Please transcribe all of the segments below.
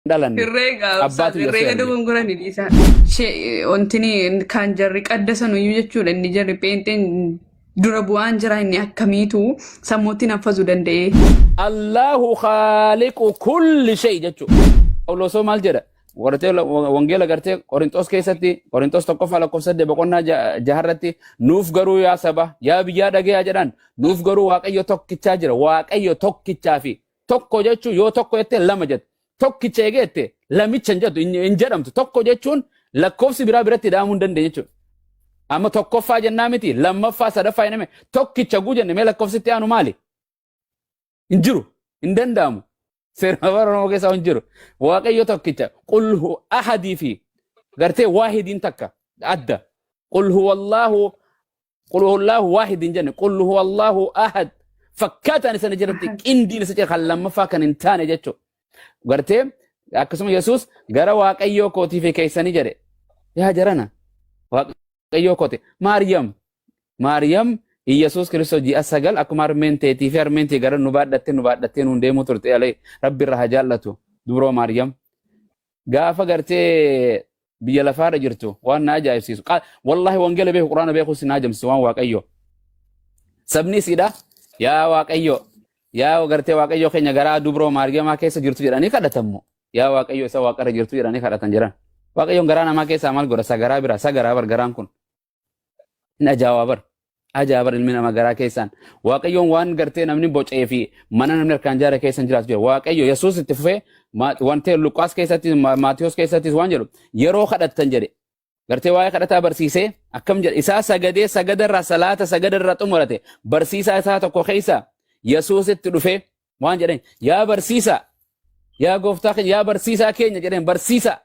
Dhalanne. Herreega obsaas Abbaatu Yesuus herreega erge. dogongoranii dhiisaa. Wantini kan jarri qaddasan iyyuu jechuudha, inni jarri pheenxeen dura bu'aan jira, inni akkamiitu sammuutti naffasuu danda'e. Allahu khaaliqu kulli shay jechuudha. Phaawulosoo maal jedha? Wartee wangeela gartee Qorinxoos keessatti, Qorinxoos tokkoffaa lakkoofsa 8 boqonnaa jaharratti, nuuf garuu yaa saba, yaa biyyaa dhagayaa jedhan, nuuf garuu Waaqayyo tokkichaa jira. Waaqayyo tokkichaa fi tokko jechuun yoo tokko jette lama jette. Tokkicha eegee jette lamicha hin jettu, hin jedhamtu. Tokko jechuun lakkoofsi biraa biratti ida'amuu hin dandeenye jechuudha. Amma tokkoffaa jennaa miti, lammaffaa, sadaffaa jennee tokkicha guu jenne, mee lakkoofsi itti aanu maali? Hin jiru. Hin danda'amu. Seera afaan Oromoo keessaa hin jiru. Waaqayyo tokkicha. Qul ahadii fi gartee waahidiin takka adda. Qul huwallaahu, qul huwallaahu waahid hin jenne. Qul huwallaahu ahad. Fakkaataan isa jiratti qindiin isa jira kan lammaffaa kan hin taane jechuudha. Gartee akkasuma Yesuus gara Waaqayyoo kootii fi keessanii jedhe. Yaa jarana, Waaqayyoo kooti. Maariyam, Maariyam Iyyasuus Kiristoos ji'a 9 akkuma harmeen teetii fi harmeen tee gara nu baadhattee nu baadhattee nuun deemuu turte alee, Rabbi irraa haa jaallatu dubroo Maariyam. Gaafa gartee biyya lafaarra jirtu waan na ajaa'ibsiisu. Wallaahi wangeela beeku, quraana beeku si na ajaa'ibsiisu waan Waaqayyo. Sabni isiidha, yaa Waaqayyo, yaa gartee Waaqayyo keenya garaa dubroo Maariyamaa keessa jirtu jedhanii kadhatammo. Yaa Waaqayyo isa waaqarra jirtu jedhanii kadhatan jiran. Waaqayyoon garaa namaa keessaa maal godha? Sagaraa bira, sagaraa bar garaan kun. Hin ajaa'aa bar. Ajaa'aa bar ilmi namaa garaa keessaan. Waaqayyoon waan gartee namni bocee fi mana namni harkaan jaare keessa hin jiraatu jira. Waaqayyo Yesuus itti fufee wantee Luqaas keessatti, Maatiyos keessattis waan jedhu, yeroo kadhattan jedhe. Gartee waa'ee kadhataa barsiisee akkam jedhe, isaa sagadee sagadarraa salaata sagadarraa xumurate, barsiisaa isaa tokko keessa Yesuusitti dhufee waan jedheen, yaa barsiisaa, yaa gooftaa keenya, yaa barsiisaa keenya jedheen, barsiisaa,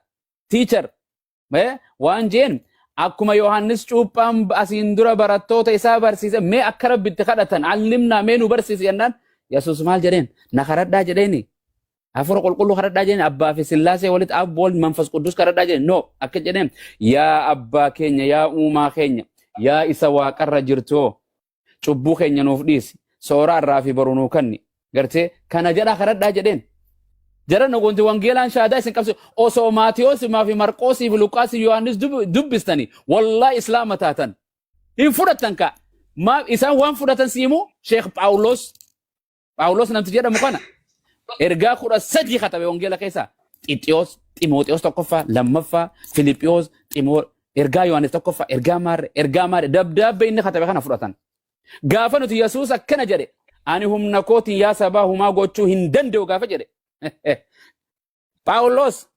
teacher. Waan jeen, akkuma Yohaannis cuuphaan asiin dura barattoota isaa barsiise, mee akka Rabbitti kadhatan allimnaa, mee nu barsiise jennaan, Yesuus maal jedheen? Na kadhadhaa jedheeni, Hafuura Qulqulluu kadhadhaa jedheen, Abbaa fi Sillaasee walitti, Ab, Wald, Manfas Quddus kadhadhaa jedheen? No, akka jedheen, yaa Abbaa keenya, yaa Uumaa keenya, yaa isa waaqarra jirtoo, cubbuu keenya nuuf dhiisi, soora irraa fi boru nuu kanni, gartee kana jedhaa kadhadhaa jedheen. Jara nagoonti wangeelaan shaadaa isin qabsi, osoo Maatiyoos fi Marqoosii fi Luqaasii Yohaannis dubbistanii wallaahi islaama taatan hin fudhattan kaa. Maaf isaan waan fudhatan siimu Sheekh Phaawulos. Phaawulos namti jedhamu kana ergaa 13 katabe wangeela keessaa, Xixiyoos, Ximooxiyoos tokkoffaa, lammaffaa, Filiphiyos, Ximoo, ergaa Yohaannis tokkoffaa, ergaa maarre, ergaa maarre, dabdaabbee inni katabe kana fudhatan. Gaafa nuti Yesuus akkana jedhe, ani humna kootiin yaa sabaa humaa gochuu hin danda'u gaafa jedhe. Phaawulos,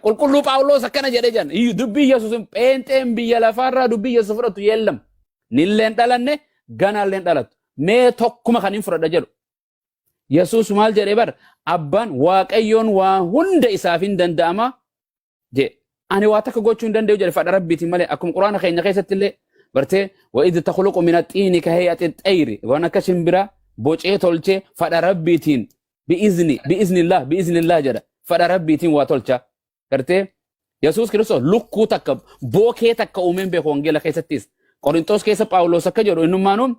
qulqulluu Phaawulos akkana jedhe jedhan. Dubbii Yesuus pheenxeen biyya lafaarraa dubbii Yesuus fudhatu yeellam. Nilleen dhalanne, ganaalleen dhalattu. Mee tokkuma kan hin fudhadha jedhu. Yesuus maal jedhe bar, abbaan Waaqayyoon waa hunda isaaf hin danda'ama je. Ani waa takka gochuu hin danda'u jedhe fadha Rabbiitiin malee, akkuma Quraana keenya keessatti illee bartee wa idh takhluqu min axiini ka hay'ati xayri, waan akka shimbira bocee tolchee fadha Rabbiitiin, bi'izni bi'iznillah bi'iznillah jedha, fadha Rabbiitiin waa tolcha. Gartee Yesuus Kiristoos lukkuu takka, bookee takka uumeen beeku. Wangeela keessattis Qorinxoos keessa Phaawulos akka jedhu, innummaanuu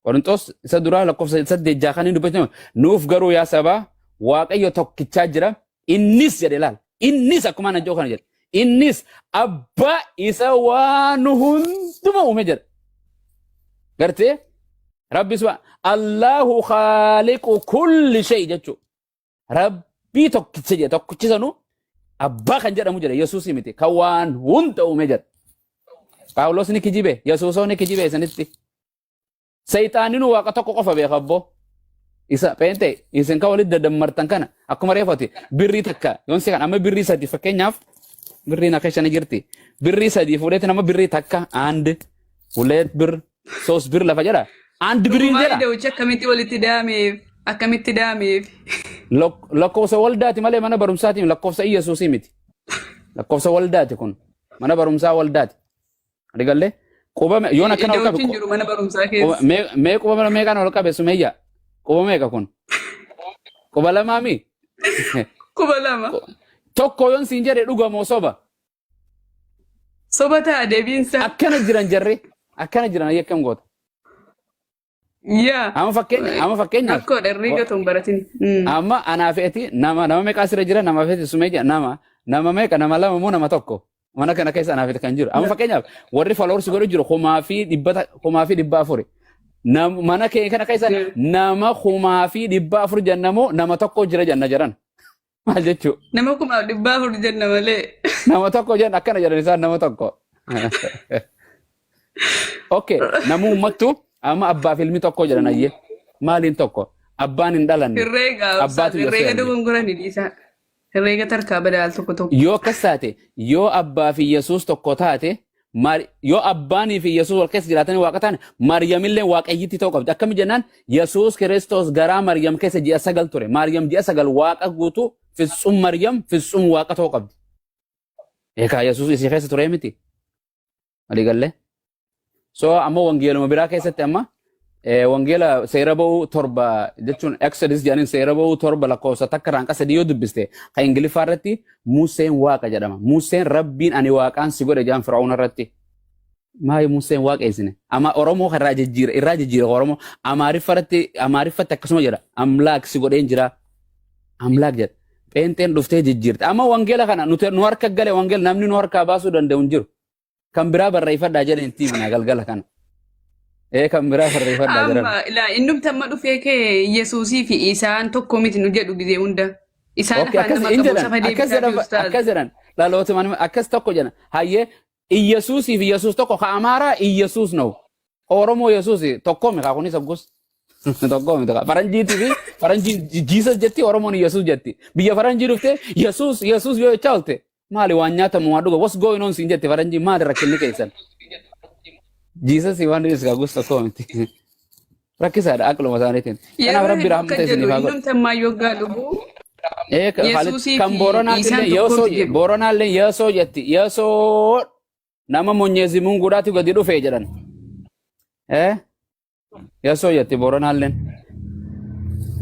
Qorinxoos isa duraa lakkoofsa 8 6 kan inni dubbatu, nuuf garuu yaa sabaa Waaqayyo tokkichaa jira, innis jedhe, laal, innis akkuma ana jedhu kana jedhe, innis abbaa isa waan hunduma uume jedha. Gartee Rabbi subhaan Allahu khaaliqu kulli shay jechuudha. Rabbii tokkicha jedhe, tokkichi sanuu abbaa kan jedhamu jedhe, Yesuus miti kan waan hunda uume jedha. Phaawulos ni kijibe, Yesuusoo ni kijibe isinitti. Seexaaninuu Waaqa tokko qofa beeka abboo. Isa pheenxee isin kan walitti dadammartan kana akkuma reefati birrii takka yoon si kan amma birrii 3, fakkeenyaaf birriin akka shani jirti, birrii 3 fuudheeti nama birrii takka and hulet bir sos bir lafa jedha and birriin Dhugumaa jedha. Ida'uchi akkamitti walitti daameef? Akkamitti daameef? Lakkoofsa waldaati malee mana barumsaati, lakkoofsa Iyyasuusii miti. Lakkoofsa waldaati kun, mana barumsaa waldaati. Adigallee quba yoon akkana ol qabe Ida'uchi hin jiru mana barumsaa keessa. Mee quba meeqaan ol qabe Sumeeyya? Quba meeqa kun? Quba lamaami? Quba lama. Tokko yoon siin jedhe dhuga moo soba? Soba ta'a deebiinsa. Akkana jiran jarri. Akkana jiran, ayyee akkam goota? Yaa. Amma fakkeenyaaf Rakkoodha herreega otoo hin baratin. Amma anaa fe'eti nama meeqa asirra jira? Nama fe'eti sumee jira, nama meeqa? Nama lama moo nama tokko mana kana keessa anaa fe'eti kan jiru? Amma fakkeenyaaf warri followers godhu jiru 1400. Mana kee kana keessa nama 1400 jenna moo nama tokko jira jenna jedhan? Maal jechuu? Nama 1400 jenna malee. Nama tokko jenna akkana jedhan isaan, nama tokko. Okay, namummattu amma abbaa fi ilmi tokko jedhan. Ayyee, maaliin tokko? Abbaan hin dhalanne. Herreega Abbaatu herreega Yesuus. dogongoranii dhiisaa. Herreega tarkaa badaa al tokko tokko. Yoo akkas taate, yoo abbaa fi Yesuus tokko taate, yoo abbaanii fi Yesuus wal keessa jiraatanii waaqa ta'an, Maryamillee waaqayyitti ta'uu qabdi. Akkami jennaan, Yesuus Kiristoos garaa Maryam keessa ji'a 9 ture. Maryam ji'a 9 waaqa guutuu fitsum, Maryam fitsum waaqa ta'uu qabdi. Egaa Yesuus isii keessa ture miti. Walii gallee. So amma wangeeluma biraa keessatti, amma wangeela seera ba'uu 7 jechuun Exodus jedhaniin, seera ba'uu 7 lakkoofsa 1 irraa hanga 3 yoo dubbiste, kan Ingiliffaa irratti Museen waaqa jedhama. Museen Rabbiin ani waaqaan si godhe jedhan Fir'auna irratti. Maali Museen waaqeessine? Amma Oromoo irraa jijjiira, irraa jijjiira Oromoo. Amaariffa irratti, Amaariffatti akkasuma jedha. Amlaak si godheen jira. Amlaak jedha. Pheenxeen dhuftee jijjiirte. Amma wangeela kana nuti nu harka gale, wangeela namni nu harkaa baasuu danda'u hin jiru. Kan biraa barreeffadhaa jedhan itti himna galgala kana. Ee, kan biraa barreeffadhaa jedhan. Amma ilaa innumti amma dhufee kee Yesuusii fi Isaan tokko miti nu jedhu gizee hunda. Isaan Okay, afaan akkas nama hin qabu jedhan, safa akkas deebisaa jedhan, fi ustaaz. Akkas jedhan, dhaloota akkas tokko jedhan. Hayyee, Iyyasuusii fi Yesuus tokko? Ka Amaaraa Iyyasuus ነው, Oromoo Yesuus tokko mi? Ka kunis aggus tokko miti. Ka faranjiitii fi faranjii Jesus jetti, Oromoon Yesuus jetti. Biyya faranjii dhuftee Yesuus Yesuus yoo jechaa oolte, maali waan nyaatamu waan dhuga, what's going on siin jetti faranjii. Maali rakkinni keessan? Jesus waan dhiis ka gus tokko miti. Rakkisaadha aqluma isaaniitiin. Kanaaf Yeroo Rabbi hedduu rahmata akka isiniif jedhu haa godhu. innumti ammaa yoggaa dhufu Yesuusii Kan fi Booranaatillee Isaan tokko Yeesoo miti jedhu. Booranaallee Yeesoo jetti. Yeesoo nama Monyezi Munguudhaatu gadi dhufe jedhan. Yeesoo jetti Booranaalleen.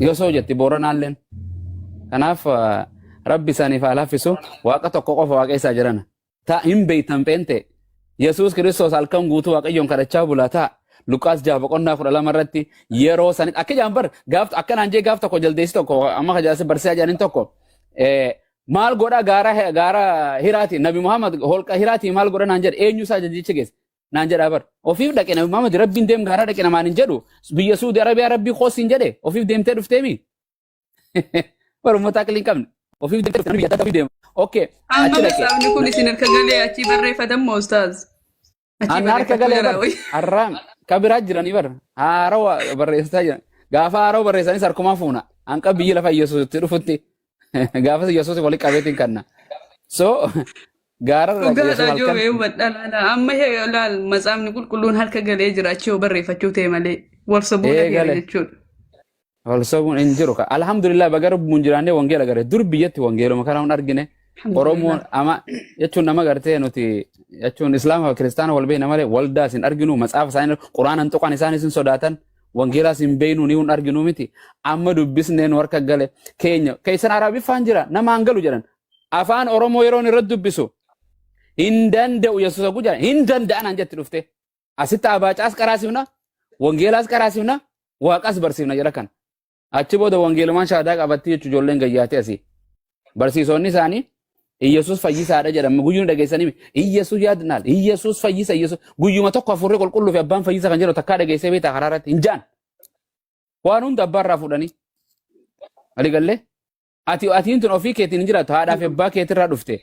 Yeesoo jetti Booranaalleen. Kanaaf Rabbi isaaniif haa laaffisu. Waaqa tokko qofa waaqessaa jiran. Ta hin beektan peente. Yesuus Kiristoos halkan guutuu Waaqayyoon kadhachaa bulaa ta'a. Luqaas 6 boqonnaa 12 irratti yeroo sanitti akka jaan bar gaaf akkanaan jee, gaaf tokko jaldeessi tokko amma kajaasi barsiisaa jedhaniin tokko maal godha gaara Hiraati, Nabi Muhammad holqa Hiraati maal godha naan jedhe, eenyu isaa jechicha geesse naan jedha bar. Ofiif dhaqe Nabi Muhammad. Rabbiin deem gaara dhaqe namaan hin jedhu. Biyya Suudi Arabiyaa Rabbii koosiin jedhe, ofiif deemtee dhufteemi bar. Uummata aqlii hin qabne, ofiif deemtee dhufte, biyya adda addaa ofiif deema. Okay, Amma achi dhaqe. masaafni kun isin harka galee achii barreeffatan moo ustaaz? Achii Anna harka barreeffachuu galee jira bar wayi. Har'aan ka biraa jiranii bar haarawa barreessaa jiran. Gaafa haarawa barreessanis harkumaan fuuna. Hanqa biyyi lafa Yesuusitti dhufutti gaafas Yesuus walitti qabeetiin kanna. So gaara irra dhaqe Yesuus Dhugaadha halkan. joobee hubadha laala. Amma laal matsaafni qulqulluun harka galee jira achii yoo barreeffachuu ta'e malee. Wal sobuu Ee dhageera gale. jechuudha. Wal sobuun hin jiru. Alhamdulillah, baga Rabbuun jiraannee wangeela gare. Dur biyyatti wangeeluma kana hin argine. Oromoon ama jechuun nama gartee nuti jechuun Islaama fi Kiristaana wal beekna malee waldaas hin arginu, matsaafa isaanii Quraana hin tuqan, isaanis hin sodaatan, wangeelaas hin beeknu, ni hin arginu miti. Amma dubbisnee nu harka gale. Keenya keessan Arabiffaan jira, nama hin galu jedhan. Afaan Oromoo yeroon irratti dubbisu hin danda'u. Yesuus oguu jedhan hin danda'an an jetti dhufte. Asitti abaacaas qaraasifna, wangeelaas qaraasifna, waaqas barsiifna jedha kana. Achi booda wangeelumaan shaadaa qabatti jechuun ijoolleen gayyaatee asii. Barsiisonni isaanii Iyyasuus fayyisaadha jedhan guyyuun dhageessanii, Iyyasuus yaadnaal, Iyyasuus fayyisa, Iyyasuus guyyuma tokko hafuurri qulqulluu fi abbaan fayyisa kan jedhu takkaa dhageessee beektaa karaa irratti hin jaan. Waan hunda abbaa irraa fuudhanii. Walii gallee? Ati atiin tun ofii keetiin hin jiraattu, haadhaa fi abbaa keetirraa dhufte.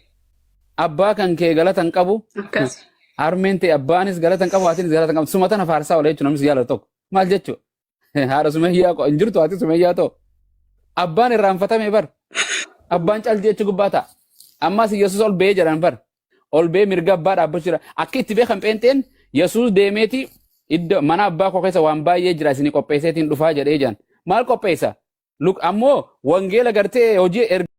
Abbaa kan kee galata hin qabu. Akkas. Harmeen ta'e abbaanis galata hin qabu, haatinis galata hin qabu. Suma tana faarsaa oola jechuun namni si jaalatu tokko. Maal jechuudha? Haadha Sumayyaa hin jirtu, haati Sumayyaa ta'u. Abbaan irraanfatame bar. Abbaan calti jechu gubbaa ta'a. Ammas Yesuus ol ba'ee jedhan bar. Ol ba'ee mirga abbaa dhaabbachuu jira. Akka itti beekan pheenxeen Yesuus deemeeti iddoo mana abbaa koo keessa waan baay'ee jira isinii qopheesseetiin dhufaa jedhee jedhan. Maal qopheessa? Ammoo wangeela gartee hojii erga.